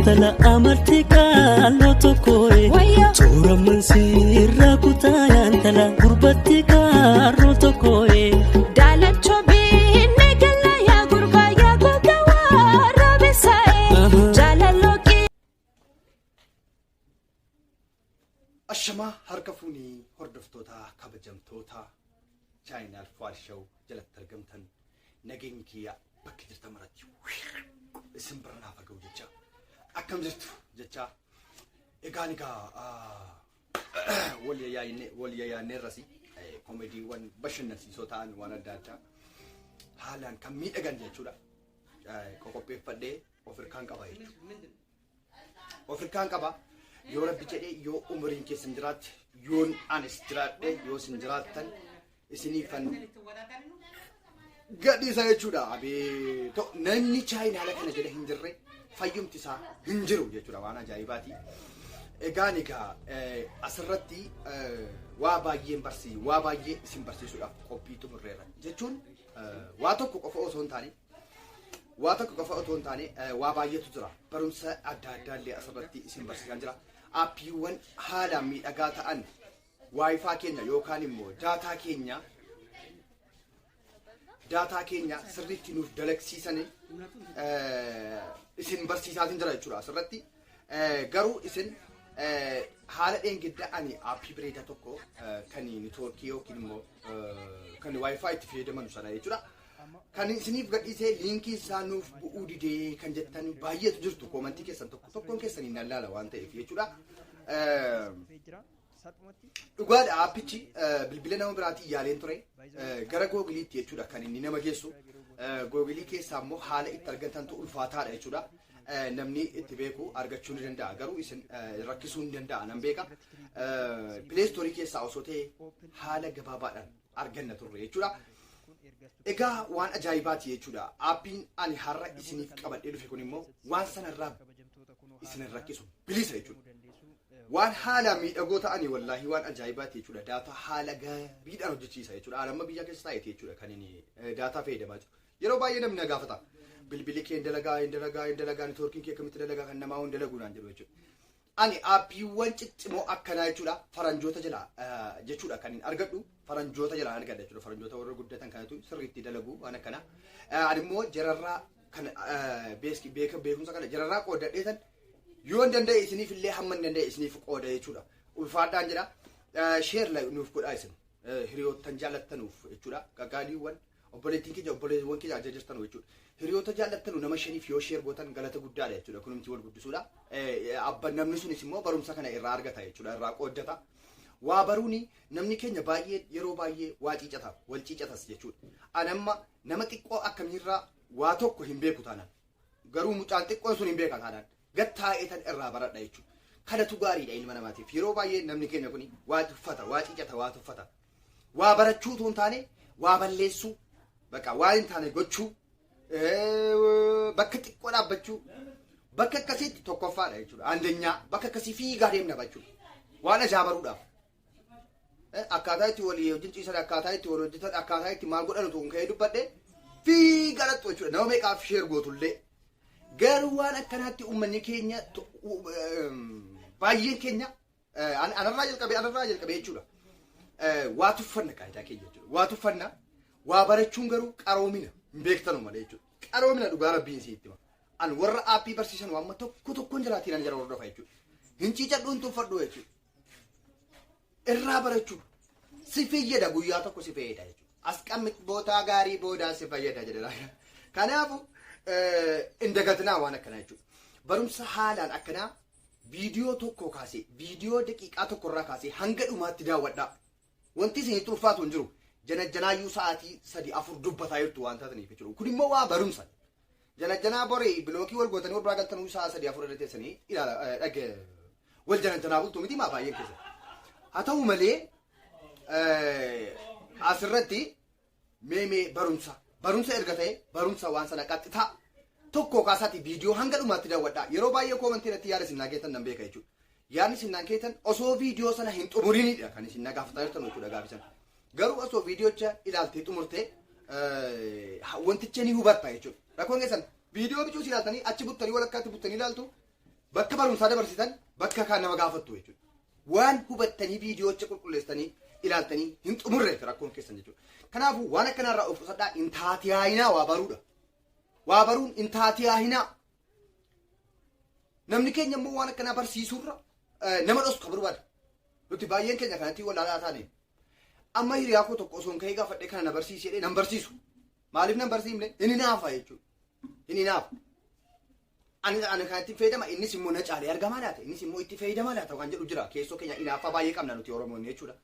Yaantala amartii qaaloo tokkoe Tooramman sirraa kutaa yaantala gurbatti kaarroo tokkoe. Daalachoo biinne galla yaa gurbaa yaa goga warra bisaa'e jaalaloo Ashamaa harka fuunii hordoftoota kabajamtoota chaayinaal Fuwaad Show jalatti argamtan, nageenyi kiyya bakka jirtan maratti isin bira naaf argamu jecha, akkam jirtu jecha. Egaan egaa wal yayaanneerras koomediiwwan bashannansiisoo ta'an waan adda addaa haalaan kan miidhagan jechuudha. Qoqopheeffadhee of hirkaan qaba jechuudha. Of hirkaan qaba. Yoo Rabbi jedhee, yoo umuriin keessan jiraatte, yoon anis jiraadhe, yoo isin jiraattan isiniifan gadhiisa jechuudha. Abeetoo, namni chaayinaala kana jala hin jirre fayyumti isaa hin jiru jechuudha, waan ajaa'ibaati. Egaan egaa asirratti waa baay'een barsii waa baay'ee isin barsiisuudhaaf qophii xumurreerra jechuun waa tokko qofa osoo hin taane, waa tokko qofa otoo hin taane, waa baay'eetu jira. Barumsa adda addaa illee asirratti isin barsiisaa jira. Aappiiwwan haalaan miidhagaa ta'an WiFi keenya yookaan immoo daataa keenya sirriitti nuuf dalagsiisan isin barsiisaatiin jira jechuudha asirratti. Garuu isin haala dheengadda ani aappii bareedaa tokko kan networkii yookiin immoo kan WiFi itti fayyadaman sana jechuudha. Kan isiniif gadhiisee liinkii isaa nuuf bu'uu didee kan jettan baay'eetu jirtu, koomantii keessan tokko tokkoon keessanii nan laala waan ta'eef jechuudha. Dhugaadha, aappichi bilbila nama biraatiin yaaleen ture, gara googiliitti jechuudha kan inni nama geessu. Googilii keessaa immoo haala itti argatantu ulfaataadha jechuudha. Namni itti beeku argachuu ni danda'a, garuu isin rakkisuu ni danda'a nan beeka. Play Storeii keessaa osoo ta'e haala gabaabaadhaan arganna turre jechuudha. Egaa waan ajaa'ibaati jechuudha. Aappiin ani har'a isiniif qabadhee dhufe kun immoo waan sanarraa isin rakkisu bilisa jechuudha. Waan haala miidhagoo ta'anii, wallaahi waan ajaa'ibaati jechuudha. Daataa haala gaariidhaan hojjechiisa jechuudha. Haala amma biyya keessa taa'eeti jechuudha kan inni daataa fayyadamaa jiru. Yeroo baay'ee namni na gaafata. Bilbilli kee hin dalagaa, hin dalagaa, hin dalagaa, networkiin kee akkamitti dalagaa, kan namaa hin dalagu naan jedhu jechuudha. Ani aappiiwwan ciccimoo akkanaa jechuudha faranjoota jala jechuudha kan hin argadhu, faranjoota jalaa argadha jechuudha. Faranjoota warra guddatan kanatu sirriitti dalagu waan akkanaa. Ani immoo jararraa kan beekumsa kana jararraa qoodadheetan yoo hin danda'e isiniif illee hamma hin danda'e isiniif qooda jechuudha. Ulfaadhaan jedha. Share nuuf godhaa isin hiriyoottan jaallattanuuf jechuudha. Gaggaaliiwwan obboleettiin keenya, obboleewwan keenya ajaja jirtanu jechuudha. Hiriyoota jaallattanu nama shaniif yoo share gootan galata guddaadha jechuudha. Kunumti wal guddisuudha. Abba namni sunis immoo barumsa kana irraa argata jechuudha. Irraa qooddata. Waa baruuni namni keenya baay'ee yeroo baay'ee waa ciicata, wal ciicatas jechuudha. Anamma nama xiqqoo akkamiirraa waa tokko hin beeku taanaan, garuu mucaan xiqqoon sun hin beeka taanaan, gad taa'eetan irraa baradha jechuudha. Kanatu gaariidha ilma namaatiif. Yeroo baay'ee namni keenya kun waa tuffata, waa ciicata, waa tuffata. Waa barachuu utuu hin taane waa balleessuu, bakka waa hin taane gochuu, bakka xiqqoo dhaabbachuu, bakka akkasiitti tokkoffaadha jechuudha. Andanyaa bakka akkasii fiigaa deemna jechuudha. Waan ajaa baruudhaaf. Akkaataa itti walii wajjin ciisan, akkaataa itti wal hojjetan, akkaataa itti maal godhan utuu hin ka'ee dubbadhe fiigaa dhaqxu jechuudha. Nama meeqaaf share gootullee. Garuu waan akkanaatti uummanni keenya baay'een keenya anarraa jalqabee jechuudha. Waa tuffanna qaayidaa keenya jechuudha. Waa tuffanna, waa barachuun garuu qaroomina hin beektanu malee jechuudha. Qaroomina dhugaa Rabbiin sitti hima. An warra aappii barsiisan waan tokko tokkoon jiraatiin ani jara hordofa jechuudha. Hin ciicadhu, hin tuffadhu jechuudha. Irraa barachuu si fayyada, guyyaa tokko si fayyada jechuudha. As qammit bootaa gaarii boodaa si fayyada jedha. Kanaafuu hin dagatinaa waan akkanaa jechuudha. Barumsa haalaan akkanaa viidiyoo tokko kaasee, viidiyoo daqiiqaa tokko irraa kaasee hanga dhumaatti daawwadhaa. Wanti isinitti ulfaatu hin jiru. Janajjanaayyuu sa'aatii 3 4 dubbataa jirtu waan taataniif jechuudha. Kun immoo waa barumsa. Janajjanaa borii bilookii wal gootanii wal biraa galtanuu sa'a 3 4 irra teessanii ilaala dhagge wal janajjanaa bultu miti maa baay'een keessa. Haa ta'u malee asirratti mee barumsa erga ta'e, barumsa waan sana qaxxitaa tokko kaasaati viidiyoo hanga dhumaatti daawwadhaa. Yeroo baay'ee koomantii irratti yaada isin naa keetan nan beeka jechuudha. Yaadni isin naan keetan osoo viidiyoo sana hin xumurinidha kan isin na gaafataa jirtan jechuudha gaafi sana. Garuu osoo viidiyoocha ilaaltee xumurtee wanticha ni hubatta jechuudha. Rakkoon keessan viidiyoo bicuus ilaaltanii achi buttanii walakkaatti buttanii ilaaltu. Bakka barumsaa dabarsitan bakka kaan nama gaafattu jechuudha. Waan hubattanii viidiyoocha qulqulleessitanii ilaaltanii hin xumurre rakkoon keessan jechuudha. Kanaafuu waan akkanaarraa of qusadhaa hin taatiyaayinaa waa baruudha. Waa baruun hin taatiyaayinaa. Namni keenya immoo waan akkanaa barsiisuurra nama dhosku barbaada. Nuti baay'een keenya kanatti wallaalaa taane. Amma hiriyaa koo tokko osoo hin ka'ee gaafadhee kana na barsiisi jedhee nan barsiisu. Maaliif nan barsiifne? Inni naafa jechuudha. Inni naafa. Ani kan itti fayyadama innis immoo na caalee argamaa laata innis immoo itti fayyadamaa laata waan jedhu jira keessoo keenya inaaffaa baay'ee qabna nuti Oromoonni jechuudha.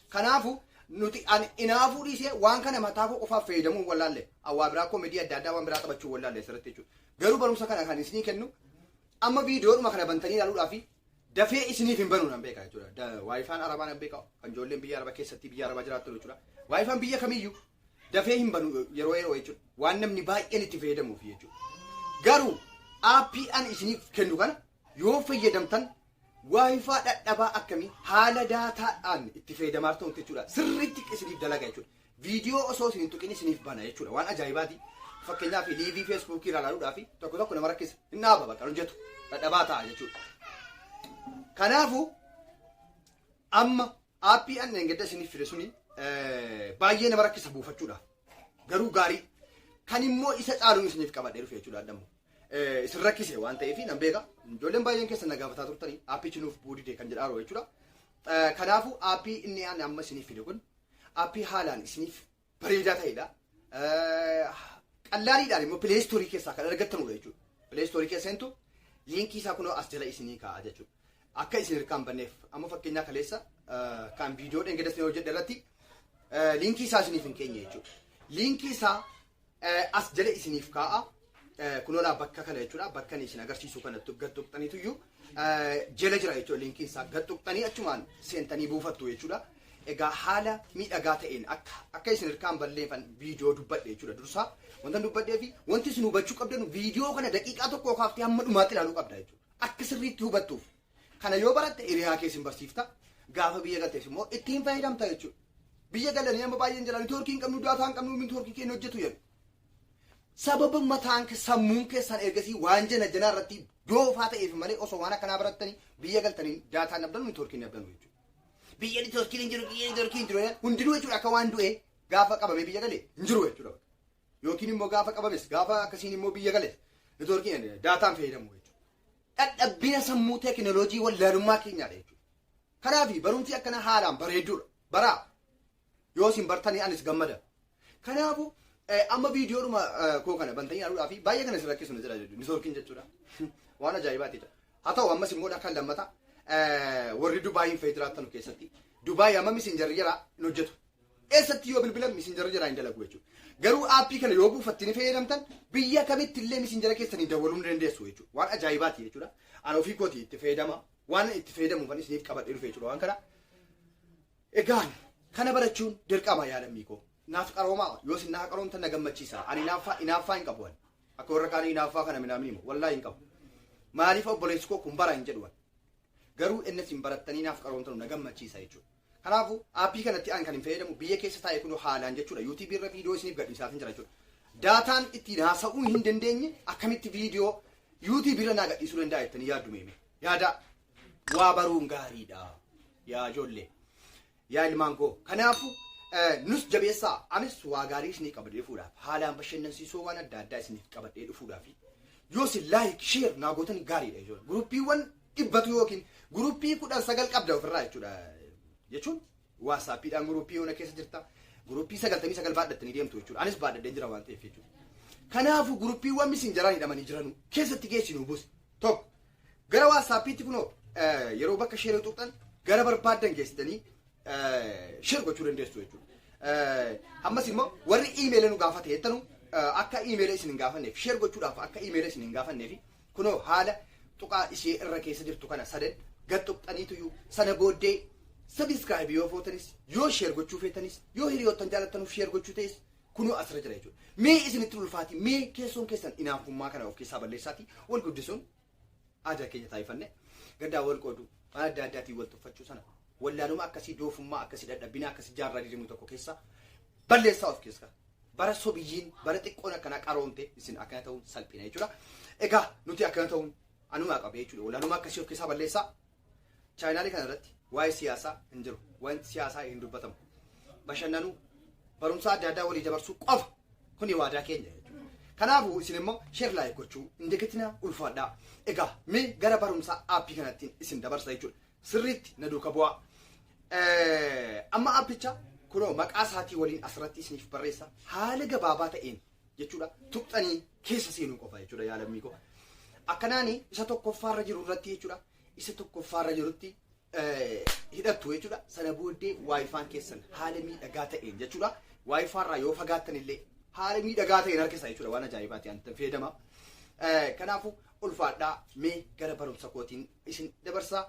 Kanaafu nuti ani inaafuu dhiisee waan kana mataa koo qofaaf fayyadamuu wallaalle waa biraa koomedii adda addaa waan biraa taphachuu wallaalle asirratti jechuudha. Garuu barumsa kana kan isinii kennu amma viidiyoodhuma kana bantanii ilaaluudhaaf dafee isiniif hin banu nan beeka jechuudha. WiFi'n Arabaa nan beeka kan ijoolleen biyya Arabaa keessatti biyya Arabaa jiraattu jechuudha. WiFi'n biyya kamiyyuu dafee hin banu yeroo yeroo jechuudha. Waan namni baay'een itti fayyadamuuf jechuudha. Garuu aappii ani isiniif kennu kana yoo fayyadamtan WiFi dhadhabaa akkamii haala daataadhaan itti fayyadamaa ta'u jechuudha. Sirriitti isiniif dalaga jechuudha. Viidiyoo osoo isin hin tuqin isiniif bana jechuudha. Waan ajaa'ibaati. Fakkeenyaaf live Facebookii irraa ilaaluudhaaf tokko tokko nama rakkisa. Hin dhaaba bakka hojjetu. Dhadhabaa ta'a jechuudha. Kanaafuu amma aappii ani dheengadda isiniif fide suni baay'ee nama rakkisa buufachuudhaaf. Garuu gaarii kan immoo isa caaluun isiniif qabadhee dhufe jechuudha addamu. Isin rakkise waan ta'eef nan beeka. Ijoolleen baay'een keessan na gaafataa turtanii aappichi nuuf bu'uu dide kan jedhaa jechuudha. Kanaafuu aappii inni ani amma isiniif fide kun aappii haalaan isiniif bareedaa ta'edha. Qallaaliidhaan immoo Play Storeii keessaa kan argattanudha jechuudha. Play Storeii keessa seentu liinkii isaa kunoo as jala isinii kaa'a jechuudha. Akka isin hirkaan banneef amma fakkeenyaa kaleessa kan viidiyoo dheengadda isin hojjedhe irratti liinkii isaa isiniif hin keenye jechuudha. Liinkii isaa as jala isiniif kaa'a. Kunoolaa bakka kana jechuudha. Bakka inni isin agarsiisu kana gad tuqxaniituyyuu jala jira jechuudha liinkiin isaa. Gad tuqxanii achumaan seentanii buufattu jechuudha. Egaa haala miidhagaa ta'een akka isin hirkaan balleeffan viidiyoo dubbadhe jechuudha dursaa. Wanta dubbadhee fi wanti isin hubachuu qabdan viidiyoo kana daqiiqaa tokko kaaftee hamma dhumaatti ilaaluu qabda jechuudha. Akka sirriitti hubattuuf. Kana yoo baratte hiriyaa kee isin barsiifta. Gaafa biyya galtees immoo ittiin fayyadamta jechuudha. Biyya galanii amma baay'een jira neetwoorkii hin qabnu daataa hin qabnu neetwoorkii keenya hojjetu jedhu. Sababa mataan sammuun keessan ergasii waan jana janaa irratti doofaa ta'eef malee osoo waan akkanaa barattanii biyya galtanii daataa hin dhabdanu neetwoorkii hin dhabdanu jechuudha. Biyya neetwoorkiin hin jiru biyya neetwoorkiin hin jiru hundinuu jechuudha akka waan du'e gaafa qabamee biyya galee hin jiru jechuudha. Yookiin immoo gaafa qabames gaafa akkasiin immoo biyya gales neetwoorkiin daataan fayyadamu jechuudha. Dhadhabbina sammuu teekinooloojii wallaalummaa keenyaadha jechuudha. Kanaaf barumsi akkana haalaan bareedduudha. Baraa yoo isin bartanii anis gammada. Kanaafuu amma viidiyoodhuma koo kana bantanii ilaaluudhaaf baay'ee kana isin rakkisu ni jira jechuudha. Neetwoorkiin jechuudha. Waan ajaa'ibaati jechuudha. Haa ta'u ammas immoo kan lammata warri Dubaayiin fa'i jiraattan keessatti Dubaay amma messengerri jira hin hojjetu. Eessatti yoo bilbilan messengerri jira hin dalagu jechuudha. Garuu aappii kana yoo buufattanii fayyadamtan biyya kamitti illee messengera keessanii dawwaluu ni dandeessu jechuudha. Waan ajaa'ibaati jechuudha. Ani ofii kooti itti fayyadama. Waan itti fayyadamuufan isiniif qabadhee dhufe jechuudha waan kana. Egaan kana barachuun dirqama yaadammii koo. Naaf qaroomaa yoo isin naa qaroomtan na gammachiisa. Ani inaaffaa hin qabu ani. Akka warra kaanii inaaffaa kana minaamin himu. Wallaahi hin qabu. Maaliif obboleessi koo kun bara hin jedhu ani. Garuu inni isin barattanii naaf qaroomtan na gammachiisa jechuudha. Kanaafuu aappii kanatti an kan hin fayyadamu biyya keessa taa'e kun haalaan jechuudha. YouTube irra viidiyoo isiniif gadhiisaaf hin jira jechuudha. Daataan ittiin haasa'uu hin dandeenye akkamitti viidiyoo YouTube irra naa gadhiisuu danda'a jettanii yaaddu meeme. Yaada waa baruun gaariidha. Yaa ijoollee. Yaa ilmaan koo. Kanaafuu nus jabeessaa anis waa gaarii isinii qabadhee dhufuudhaaf haalaan bashannansiisoo waan adda addaa isiniif qabadhee dhufuudhaaf yoo isin like share naa gootan gaariidha jechuudha. Guruppiiwwan 100tu yookiin guruppii 19 qabda ofirraa jechuudha. Jechuun WhatsAppiidhaan guruppii yoona keessa jirta. Guruppii 99 baadhattanii deemtu jechuudha. Anis baadhadheen jira waan ta'eef jechuudha. Kanaafuu guruppiiwwan messengeraan hidhamanii jiranu keessatti geessinu bus tokko gara WhatsAppiitti kunoo yeroo bakka share tuqxan gara barbaaddan geessitanii share gochuu dandeessu jechuudha. Ammas immoo warri iimeela nu gaafate jettanu akka iimeela isin hin gaafanneef share gochuudhaaf akka iimeela isin hin gaafanneef kunoo haala tuqaa ishee irra keessa jirtu kana sadan gad tuqxaniituyyuu sana booddee subscribe yoo footanis yoo share gochuu feetanis yoo hiriyoottan jaalattanuuf share gochuu ta'es kunoo asirra jira jechuudha. Mee isinitti ulfaati mee keessoon keessan inaafummaa kana of keessaa balleessaati wal guddisuun aadaa keenya taasifanne gaddaa wal qoodu waan adda addaatiin wal tuffachuu sana wallaaluma akkasii doofummaa akkasii dadhabbina akkasii jaarraa 21 keessa balleessaa of keessa bara sobiyyiin bara xiqqoon akkanaa qaroomte isin akkana ta'uun salphina jechuudha. Egaa nuti akkana ta'uun Anumaa qabee jechuudha. Wallaalummaa akkasii of keessaa balleessaa. Chaayinaalii kana irratti waa'ee siyaasaa hin jiru. Wanti siyaasaa hin dubbatamu. Bashannanuu, barumsa adda addaa walii dabarsuu qofa. Kuni waadaa keenya jechuudha. Kanaafuu isin immoo share, like gochuu hin dagatinaa, ulfaadhaa. Egaa mee gara barumsa aappii kanattiin isin dabarsa jechuudha. Sirriitti na duuka bu'aa. Amma aappicha kunoo maqaa isaatii waliin asirratti isiniif barreessa, haala gabaabaa ta'een jechuudha. Tuqxanii keessa seenuu qofa jechuudha, yaalammii koo. Akkanaani isa tokkoffaarra jiru irratti jechuudha. Isa tokkoffaarra jirutti hidhattu jechuudha. Sana booddee WiFi'n keessan haala miidhagaa ta'een jechuudha. WiFi'rraa yoo fagaattan illee haala miidhagaa ta'een harkisa jechuudha. Waan ajaa'ibaati an fayyadama. Kanaafuu ulfaadhaa, mee gara barumsa kootiin isin dabarsaa.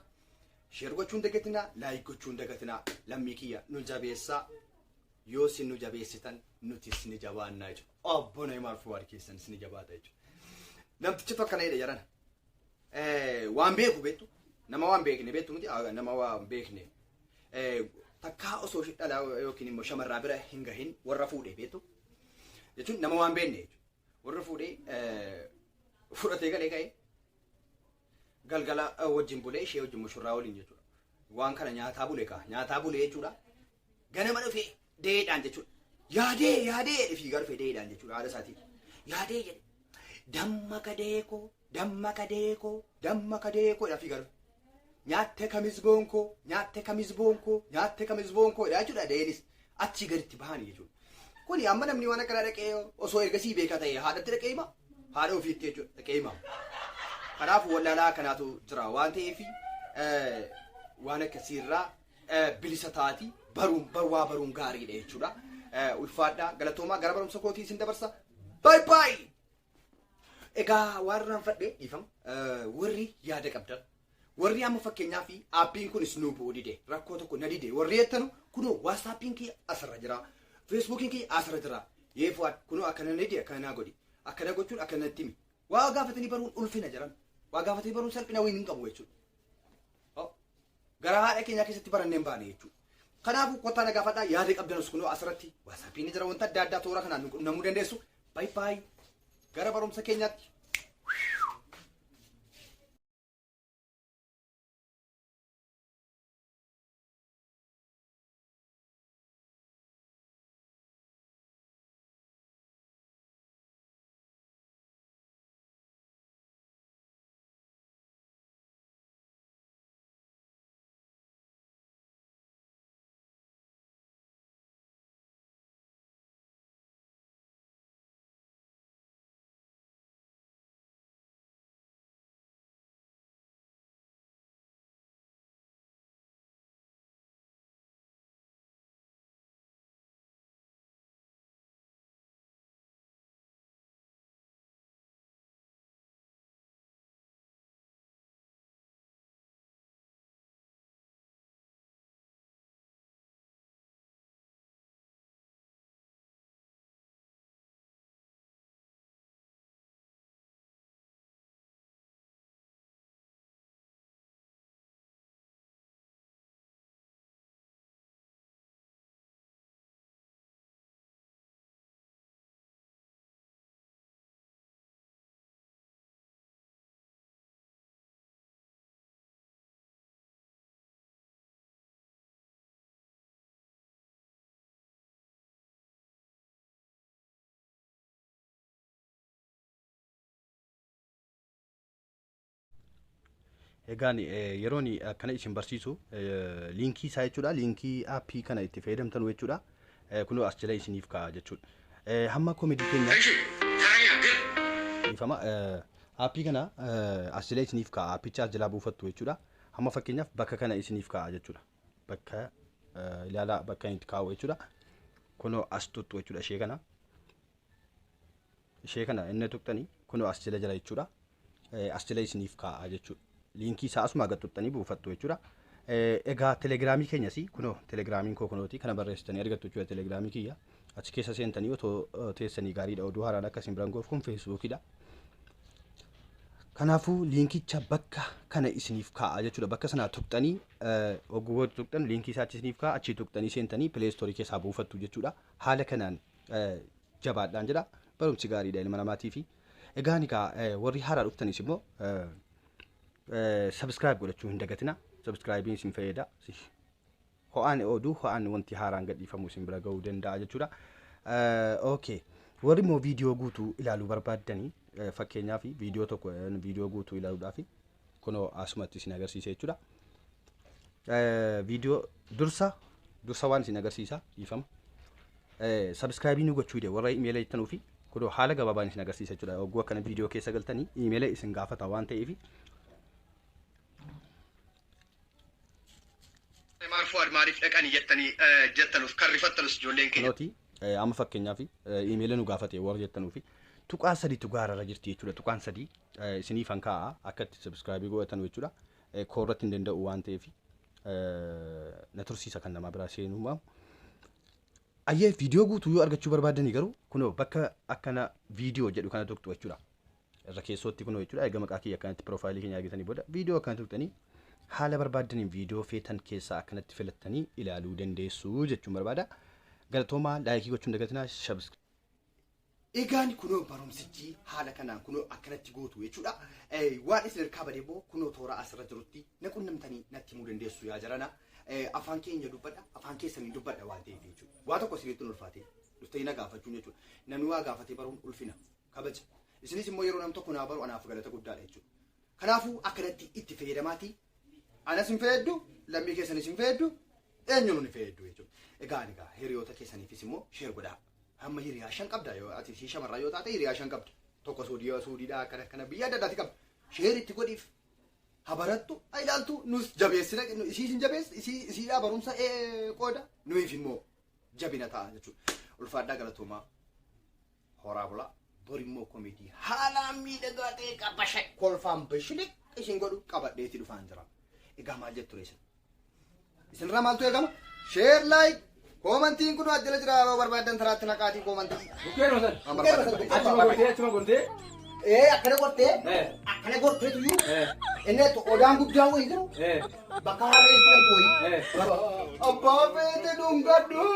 Share gochuun dagatinaa, like gochuun dagatinaa, lammii kiyya nu jabeessaa. Yoo isin nu jabeessitan nutis ni jabaannaa jechuudha. Obbo Neemaar Fuwaad keessanis ni jabaata jechuudha. Namtichi tokko kana jedhe jarana. Waan beeku beektu, nama waan beekne beektu miti, nama waan beekne takkaa osoo dhalaa yookiin immoo shamarraa bira hin gahin warra fuudhe beektu jechuun, nama waan beekne jechuudha. Warra fuudhee fudhatee galee ka'ee galgala wajjin bulee, ishee wajjin, mushurraa waliin jechuudha. Waan kana nyaataa bule kaa, nyaataa bule jechuudha. Ganama dhufee dee'eedhaan jechuudha. Yaadee yaadee fiigaa dhufee dee'eedhaan jechuudha haadha isaatiin. Yaadee jedhe. Damma kadeekoo, damma kadeekoo, damma kadeekoo dha fiigaa dhufe. Nyaatte kamis boonkoo, nyaatte kamis boonkoo, nyaatte kamis boonkoo dha jechuudha dee'eenis achii gaditti bahanii jechuudha. Kuni amma namni waan akkanaa dhaqee osoo ergasii beekaa ta'e haadhatti dhaqee hima, haadha ofiitti jechuudha dhaqee hima. Kanaaf wallaalaa akkanaatu jira waan ta'eef, waan akkasiirraa bilisa taati baruun waa baruun gaariidha jechuudha. Ulfaadhaa, galatoomaa, gara barumsa kootii isin dabarsa. Bye bye! Egaa waan irraanfadhe, dhiifama, warri yaada qabdan, warri amma fakkeenyaa fi aappiin kunis nuu bu'uu dide, rakkoo tokko na dide warri jettanu, kunoo WhatsAppiin kiyya asirra jira, Facebookiin kiyya asirra jira, yeefu'aad kunoo akkana na dide, akkana naa godhi, akkana gochuun akkana natti himi. Waa gaafatanii baruun ulfina jiran, waa gaafatanii baruun salphina wayiin hin qabu jechuudha. Gara haadha keenyaa keessatti barannee hin baane jechuudha. Kanaafuu kottaa na gaafadhaa, yaada qabdanus kunoo asirratti WhatsAppiin ni jira, wanta adda addaa toora kanaan nu qunnamuu dandeessu. Bye bye, gara barumsa keenyaatti. Egaan yeroon akkana isin barsiisu liinkii isaa jechuudha. Liinkii aappii kana itti fayyadamtan jechuudha. Kunoo as jala isiniif kaa'a jechuudha. Hamma koomedii keenya dhiifama, aappii kana as jala isiniif kaa'a. Aappicha as jalaa buufattu jechuudha. Hamma fakkeenyaaf bakka kana isiniif kaa'a jechuudha. Bakka ilaalaa, bakka inni itti kaa'u jechuudha. Kunoo as tuttu jechuudha ishee kana. Ishee kana inni tuqxanii kunoo as jala jira jechuudha. As jala isiniif kaa'a jechuudha. Liinkii isaa asuma gad tuqxanii buufattu jechuudha. Egaa telegiraamii keenyas kunoo, telegiraamiin koo kunooti, kana barreessitanii argattu jechuudha telegiraamii kiyya. Achi keessa seentanii otoo teessanii gaariidha, oduu haaraan akka isin biraan goof. Kun Feesbuukiidha. Kanaafuu liinkicha bakka kana isiniif kaa'a jechuudha. Bakka sanaa tuqxanii, ogguu tuqxan liinkii isaa achi isiniif kaa'a, achii tuqxanii seentanii Play Store keessaa buufattu jechuudha. Haala kanaan jabaadhaan jedha. Barumsi gaariidha ilma namaatiifi. Egaan egaa warri haaraa dhuftanis immoo Subscribe godhachuu hin dagatina. Subscribe isin fayyada. Ho'aan oduu ho'aan wanti haaraan gadhiifamu isin bira ga'uu danda'a jechuudha. Okay. Warri immoo viidiyoo guutuu ilaaluu barbaaddanii, fakkeenyaaf viidiyoo tokko viidiyoo guutuu ilaaluudhaaf kunoo asumatti isin agarsiisa jechuudha. Viidiyoo dursa dursa waan isin agarsiisa, dhiifama. Subscribe nu gochuu dide warra imeela jettanuu fi kunoo haala gabaabaan isin agarsiisa jechuudha. Hogguu akkana viidiyoo keessa galtanii imeela isin gaafata waan ta'eef. Maal Fuwaad maaliif dhaqanii jettanii jettanuuf kan rifattanus ijoolleen keenya. Kunooti amma fakkeenyaaf imeela nu gaafate warra jettanuu fi tuqaa sadiitu gaararra jirti jechuudha. Tuqaan sadii isiniif han kaa'a akka itti subscribe godhatan jechuudha. Koorratti hin danda'u waan ta'eef na tursiisa kan namaa biraa seenuu. Ayyee, viidiyoo guutuu yoo argachuu barbaadanii garuu kunoo bakka akkana viidiyoo jedhu kana tuqxu jechuudha. Irra keessootti kunoo jechuudha. Erga maqaa kiyya akkanatti piroofaayilii keenya argatanii booda viidiyoo akkana tuqxanii haala barbaadaniin viidiyoo feetan keessaa akkanatti filattanii ilaaluu dandeessu jechuun barbaada. Galatoomaa, like gochuun dagatinaa. Egaan kunoo barumsichi haala kanaan kunoo akkanatti gootu jechuudha. Waan isin harkaa bade immoo kunoo toora asirra jirutti na qunnamtanii natti himuu dandeessu yaa jarana. Afaan keenya dubbadha, afaan keessanii dubbadha waan ta'eef jechuudha. Waa tokko isinitti hin ulfaate dhuftanii na gaafachuun jechuudha. Namni waa gaafatee baruun ulfina kabaja. Isinis immoo yeroo nam tokko naa baru anaaf galata guddaadha jechuudha. Kanaafuu akkanatti itti fayyadamaatii anas hin fayyaddu, lammii keessanis hin fayyaddu, eenyuun hin fayyaddu jechuudha. Egaa egaa hiriyoota keessaniifis immoo share godhaa. Hamma hiriyaa shan qabda, yoo ati si shamarraa yoo taate hiriyaa shan qabda. Tokko Suudii, Suudiidhaa, akkana akkana biyya adda addaati qabda. Share itti godhiif. Habarattu haa ilaaltu, nus jabeessina, isii isin jabeessa, isii isiidhaa barumsa qooda nuyiif immoo jabina ta'a jechuudha. Ulfaadhaa, galatoomaa, horaa bulaa. Bor immoo komeedii haalaan miidhagaa ta'e qabashe kolfaan bashiliq isin godhu qabadheetti dhufaan jira. Egaa maal jettu isin? Isinirraa maaltu eegama? Share, like, commentiin kun ajjala jira, yeroo barbaadan taraatti naqaatii commentii. Bukkeen osan. Waan barbaadan. Achuma gortee, achuma gortee. Ee, akkana gortee, akkana gorteetu iyyuu inni odaan guddaan wayii jiru bakka harree itti galtu wayii. Abbaa feete dhungadhu.